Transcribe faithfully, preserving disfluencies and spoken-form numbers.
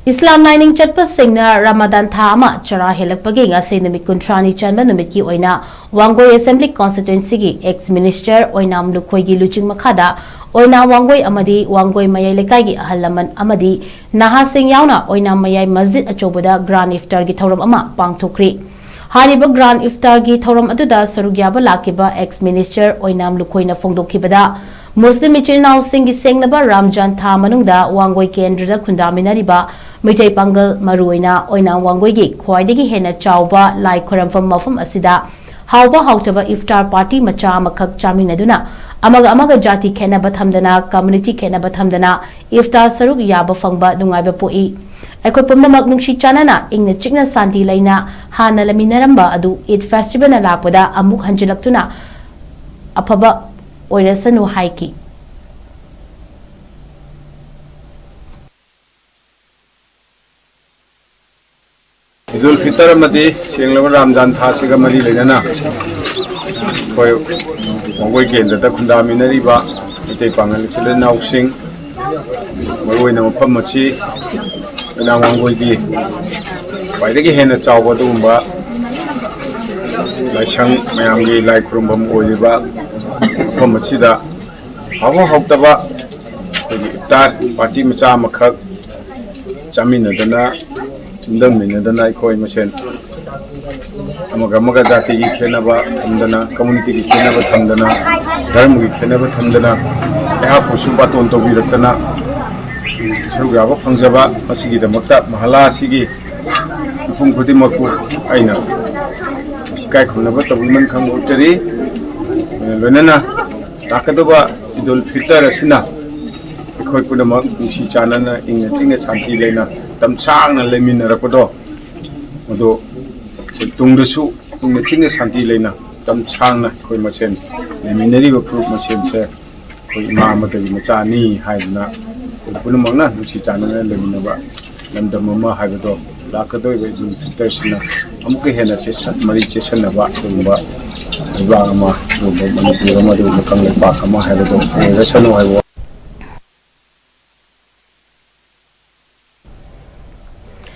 ꯏꯁꯂꯥꯝ ꯂꯥꯏꯅꯤꯡ ꯆꯠꯄꯁꯤꯡꯅ ꯔꯃꯥꯗꯥꯟ ꯊꯥ ꯑꯃ ꯆꯔꯥ ꯍꯦꯜꯂꯛꯄꯒꯤ ꯉꯁꯤ ꯅꯨꯃꯤꯠ ꯀꯨꯟꯊ꯭ꯔꯥꯅꯤ ꯆꯟꯕ ꯅꯨꯃꯤꯠꯀꯤ ꯑꯣꯏꯅ ꯋꯥꯡꯒꯣꯏ Assembly Constituencyꯒꯤ ex Minister ꯑꯣꯏꯅꯥꯝ ꯂꯨꯈꯣꯏꯒꯤ ꯂꯨꯆꯤꯡ ꯃꯈꯥꯗ ꯑꯣꯏꯅꯥꯝ ꯋꯥꯡꯒꯣꯏ ꯑꯃꯗꯤ ꯋꯥꯡꯒꯣꯏ ꯃꯌꯥꯏ ꯂꯩꯀꯥꯏꯒꯤ ꯑꯍꯜ ꯂꯃꯟ ꯑꯃꯗꯤ ꯅꯍꯥꯁꯤꯡ ꯌꯥꯎꯅ ꯑꯣꯏꯅꯥꯝ ꯃꯌꯥꯏ ꯃꯁꯖꯤꯗ ꯑꯆꯧꯕꯗ Grand Iftarꯒꯤ ꯊꯧꯔꯝ ꯑꯃ ꯄꯥꯡꯊꯣꯛꯈ꯭ꯔꯤ꯫ ꯍꯥꯏꯔꯤꯕ Grand Iftarꯒꯤ ꯊꯧꯔꯝ ꯑꯗꯨꯗ ꯁꯔꯨꯛ ꯌꯥꯕ ꯂꯥꯛꯈꯤꯕ ex Minister ꯑꯣꯏꯅꯥꯝ ꯂꯨꯈꯣꯏꯅ ꯐꯣꯡꯗꯣꯛꯈꯤꯕꯗ, ꯃꯨꯁꯂꯤꯝ ꯏꯆꯤꯜ ꯏꯅꯥꯎꯁꯤꯡꯒꯤ ꯁꯦꯡꯂꯕ ꯔꯝꯖꯥꯟ ꯊꯥ ꯃꯅꯨꯡꯗ ꯋꯥꯡꯒꯣꯏ ꯀꯦꯟꯗ꯭ꯔꯗ ꯈꯨꯟꯗꯥꯃꯤꯟꯅꯔꯤꯕ ꯃꯩꯇꯩ ꯄꯥꯡꯒꯜ, ꯃꯔꯨꯑꯣꯏꯅ ꯑꯣꯏꯅꯥꯝ ꯋꯥꯡꯒꯣꯏꯒꯤ ꯈ꯭ꯋꯥꯏꯗꯒꯤ ꯍꯦꯟꯅ ꯆꯥꯎꯕ ꯂꯥꯏ ꯈꯣꯏꯔꯝꯐꯝ ꯃꯐꯝ ꯑꯁꯤꯗ ꯍꯥꯎꯕ ꯍꯥꯎꯇꯕ iftar party ꯃꯆꯥ ꯑꯃꯈꯛ ꯆꯥꯃꯤꯟꯅꯗꯨꯅ, ꯑꯃꯒ ꯑꯃꯒ ꯖꯥꯇꯤ ꯈꯦꯠꯅꯕ ꯊꯝꯗꯅ, community ꯈꯦꯠꯅꯕ ꯊꯝꯗꯅ iftar ꯁꯔꯨꯛ ꯌꯥꯕ ꯐꯪꯕ ꯅꯨꯡꯉꯥꯏꯕ ꯄꯣꯛꯏ꯫ ꯑꯩꯈꯣꯏ ꯄꯨꯝꯅꯃꯛ ꯅꯨꯡꯁꯤ ꯆꯥꯟꯅꯅ, ꯏꯪꯅ ꯆꯤꯛꯅ, ꯁꯥꯟꯇꯤ ꯂꯩꯅ ꯍꯥꯟꯅ ꯂꯩꯃꯤꯟꯅꯔꯝꯕ ꯑꯗꯨ Eid Festivalꯅ ꯂꯥꯛꯄꯗ ꯑꯃꯨꯛ ꯍꯟꯖꯤꯜꯂꯛꯇꯨꯅ ꯑꯐꯕ ꯑꯣꯏꯔꯁꯅꯨ ꯍꯥꯏꯈꯤ꯫ ꯏꯗꯨꯜ ꯐꯤꯇꯔ ꯑꯃꯗꯤ ꯁꯦꯡꯂꯕ ꯔꯥꯝꯖꯥꯟ ꯊꯥꯁꯤꯒ ꯃꯔꯤ ꯂꯩꯅꯅ ꯑꯩꯈꯣꯏ ꯋꯥꯡꯒꯣꯏ ꯀꯦꯟꯗ꯭ꯔꯗ ꯈꯨꯟꯗꯥꯃꯤꯟꯅꯔꯤꯕ ꯃꯩꯇꯩ ꯄꯥꯉꯜ ꯏꯆꯤꯜ ꯏꯅꯥꯎꯁꯤꯡ, ꯃꯔꯨꯑꯣꯏꯅ ꯃꯐꯝ ꯑꯁꯤ ꯑꯣꯏꯅꯥꯝ ꯋꯥꯡꯒꯣꯏꯒꯤ ꯈ꯭ꯋꯥꯏꯗꯒꯤ ꯍꯦꯟꯅ ꯆꯥꯎꯕ ꯑꯗꯨꯒꯨꯝꯕ ꯂꯥꯏꯁꯪ, ꯃꯌꯥꯝꯒꯤ ꯂꯥꯏ ꯈꯨꯔꯨꯝꯐꯝ ꯑꯣꯏꯔꯤꯕ ꯃꯐꯝ ꯑꯁꯤꯗ ꯍꯥꯎꯕ ꯍꯥꯎꯇꯕ ꯑꯩꯈꯣꯏꯒꯤ iftar party ꯃꯆꯥ ꯑꯃꯈꯛ ꯆꯥꯃꯤꯟꯅꯗꯅ, ꯆꯨꯝꯗꯝꯃꯤꯟꯅꯗꯅ, ꯑꯩꯈꯣꯏ ꯃꯁꯦꯟ ꯑꯃꯒ ꯑꯃꯒ ꯖꯥꯇꯤꯒꯤ ꯈꯦꯠꯅꯕ ꯊꯝꯗꯅ, communityꯒꯤ ꯈꯦꯠꯅꯕ ꯊꯝꯗꯅ, ꯙꯔꯃꯒꯤ ꯈꯦꯠꯅꯕ ꯊꯝꯗꯅ, ꯑꯩꯍꯥꯛꯄꯨꯁꯨ ꯕꯥꯇꯣꯟ ꯇꯧꯕꯤꯔꯛꯇꯅ ꯁꯔꯨꯛ ꯌꯥꯕ ꯐꯪꯖꯕ, ꯃꯁꯤꯒꯤꯗꯃꯛꯇ ꯃꯍꯜꯂꯥ ꯑꯁꯤꯒꯤ ꯃꯤꯄꯨꯝ ꯈꯨꯗꯤꯡꯃꯛꯄꯨ ꯑꯩꯅ ꯏꯀꯥꯏ ꯈꯨꯝꯅꯕ ꯇꯧꯕꯤꯃꯟ ꯈꯪꯕ ꯎꯠꯆꯔꯤ꯫ ꯂꯣꯏꯅꯅ ꯂꯥꯛꯀꯗꯧꯕ ꯏꯗꯨꯜ ꯐꯤꯇꯔ ꯑꯁꯤꯅ ꯑꯩꯈꯣꯏ ꯄꯨꯝꯅꯃꯛ ꯅꯨꯡꯁꯤ ꯆꯥꯟꯅꯅ, ꯏꯪꯅ ꯆꯤꯛꯅ, ꯁꯥꯟꯇꯤ ꯂꯩꯅ ꯃꯇꯝ ꯁꯥꯡꯅ ꯂꯩꯃꯤꯟꯅꯔꯛꯄꯗꯣ, ꯃꯗꯨ ꯑꯩꯈꯣꯏ ꯇꯨꯡꯗꯁꯨ ꯏꯪꯅ ꯆꯤꯛꯅ, ꯁꯥꯟꯇꯤ ꯂꯩꯅ ꯃꯇꯝ ꯁꯥꯡꯅ ꯑꯩꯈꯣꯏ ꯃꯁꯦꯟ ꯂꯩꯃꯤꯟꯅꯔꯤꯕ ꯐꯨꯔꯨꯞ ꯃꯁꯦꯟꯁꯦ ꯑꯩꯈꯣꯏ ꯏꯃꯥ ꯑꯃꯠꯇꯒꯤ ꯃꯆꯥꯅꯤ ꯍꯥꯏꯗꯨꯅ ꯑꯩꯈꯣꯏ ꯄꯨꯝꯅꯃꯛꯅ ꯅꯨꯡꯁꯤ ꯆꯥꯟꯅꯅ ꯂꯩꯃꯤꯟꯅꯕ ꯂꯝꯗꯝ ꯑꯃ ꯍꯥꯏꯕꯗꯣ ꯂꯥꯛꯀꯗꯧꯔꯤꯕ ꯏꯗꯨꯜ ꯐꯤꯇꯔꯁꯤꯅ ꯑꯃꯨꯛꯀ ꯍꯦꯟꯅ ꯆꯦꯁꯟ-, ꯃꯔꯤ ꯆꯦꯁꯟꯅꯕ ꯑꯗꯨꯒꯨꯝꯕ ꯂꯩꯕꯥꯛ ꯑꯃ, ꯑꯗꯨꯒꯨꯝꯕ ꯃꯅꯤꯄꯨꯔ ꯑꯃ, ꯑꯗꯨꯒꯨꯝꯕ ꯀꯪꯂꯩꯄꯥꯛ ꯑꯃ ꯍꯥꯏꯕꯗꯣ ꯑꯣꯏꯔꯁꯅꯨ ꯍꯥꯏꯕ